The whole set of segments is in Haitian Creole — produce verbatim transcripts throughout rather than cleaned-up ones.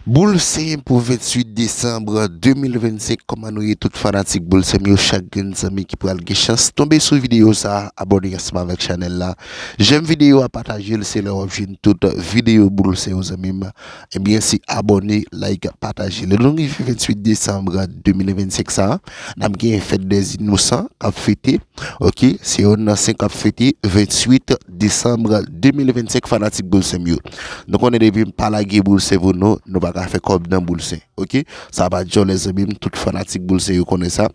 Boul Sen pou venntuit desanm de mil vennsenk, kòman nou ye tout fanatik Boul Sen m yo, chak grenn zanmi ki pral gen chans tonbe sou videyo sa, abòne ansanm avèk chanèl la, jèm videyo a, pataje l, se la w ap jwenn tout videyo Boul Sen yo zanmi m. Ebyen se abòne, like, pataje. Lè nou rive venntuit desanm de mil vennsenk sa, n ap gen fèt dè inosan k ap fete. Ok, se youn nan sen k ap fete venntuit desanm de mil vennsenk, fanatik Boul Sen m yo. Nou konnen depi m pa lage Boul Sen pou nou, nou pa ka fè kòb nan Boul Sen. Ok, sa pa djòlè zanmi m, tout fanatik Boul Sen yo konnen sa.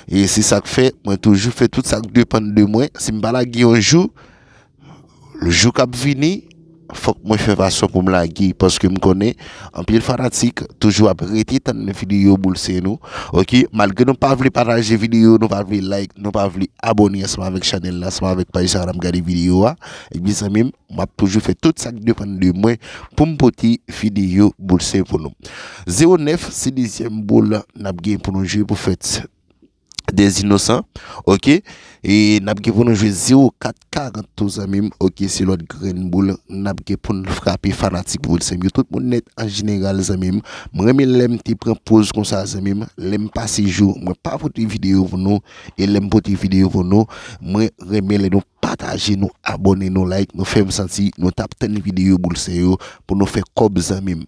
E se sa k fè mwen toujou fè tout sa k depann de mwen. Si m pa lage yon jou, jou k ap vini, fòk mwen fè fason pou m lage, paske m konnen anpil fanatik toujou ap rete tann videyo Boul Sen nou. Ok, malgre nou pa vle pataje videyo, nou pa vle like, nou pa vle abòne ansanm avèk chanèl la, ansanm avèk paj sa n ap gade videyo a, ebyen zanmi m, m ap toujou fè tout sa k depann de mwen pou m pote videyo Boul Sen pou nou. Zewo nèf se dezyèm boul n ap gen pou nou jwe pou fèt dè inosan. Ok, e n ap gen pou nou jwe zewo kat karant tou zanmi m. Ok, se lòt grenn boul n ap gen pou n frape, fanatik Boul Sen m yo, tout moun nèt an jeneral zanmi m. Mwen renmen lè m te pran pòz konsa zanmi m, lè m pase jou mwen pa pote videyo pou nou, e lè m pote videyo pou nou, mwen renmen lè nou pataje, nou abòne, nou like, nou fè m santi nou t ap tann videyo Boul Sen yo pou nou fè kòb zanmi m.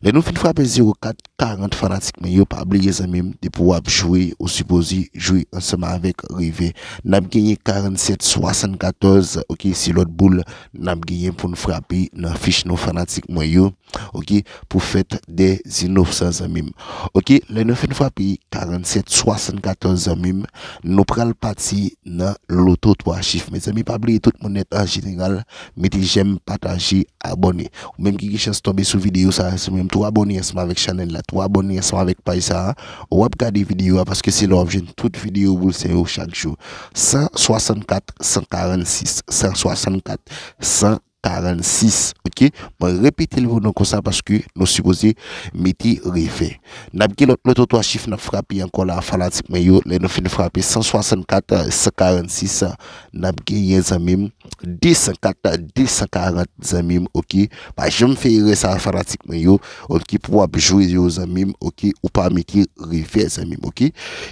Lè nou fin frape zewo kat karant fanatik mwen yo, pa bliye zanmi m, depi w ap jwe, ou sipoze jwe ansanm avèk revè. N ap genyen karannsèt swasannkatòz, ok, se lòt boul n ap genyen pou n frape nan fich nou fanatik mwen yo. Ok, pou fèt dè inosan zanmi m. Ok, lè nou fin frape karannsèt swasannkatòz zanmi m, nou pral pati nan loto twa chif. Mezanmi, pa bliye tout moun nèt an jeneral, mete jèm, pataje, abòne. Ou menm ki gen chans tonbe sou videyo sa, se menm tou abòne ansanm avèk chanèl la, tou abòne ansanm avèk paj sa, w ap gade videyo a, paske se la w ap jwenn tout videyo Boul Sen yo chak jou. San swasannkat, san karannsis, san swasannkat, san karannsis, ok? Mwen repete l pou nou konsa paske nou sipoze mete revè. N ap gen lòt loto twa chif n ap frape ankò la, fanatik mwen yo. Lè nou fin frape san swasannkat, san karannsis, n ap genyen zanmi m, desankat, desankarant zanmi m, ok? Pa janm fè erè sa, fanatik mwen yo, ok? Pou w ap jwe yo zanmi m, ok? Ou pa mete revè zanmi m, ok?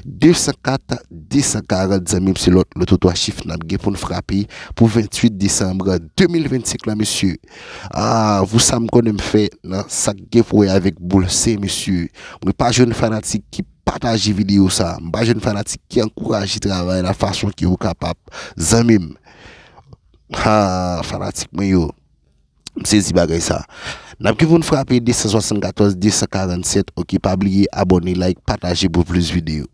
Desankat, desankarant zanmi m, se lòt loto twa chif n ap gen pou n frape pou venntuit desanm de mil vennsenk la, mesye. Ah, pou sa m konnen m fè nan sa k gen pou wè avèk Boul Sen, mesye. Mwen pa jwenn fanatik ki pataje videyo sa. M pa jwenn fanatik ki ankouraje travay la fason ke ou kapab, zanmi m. Ha, fanatik mwen yo. M sezi bagay sa. N ap gen pou n frape de san swasannkatòz, de san karannsèt. Ok, pa bliye abòne, like, pataje pou plis videyo.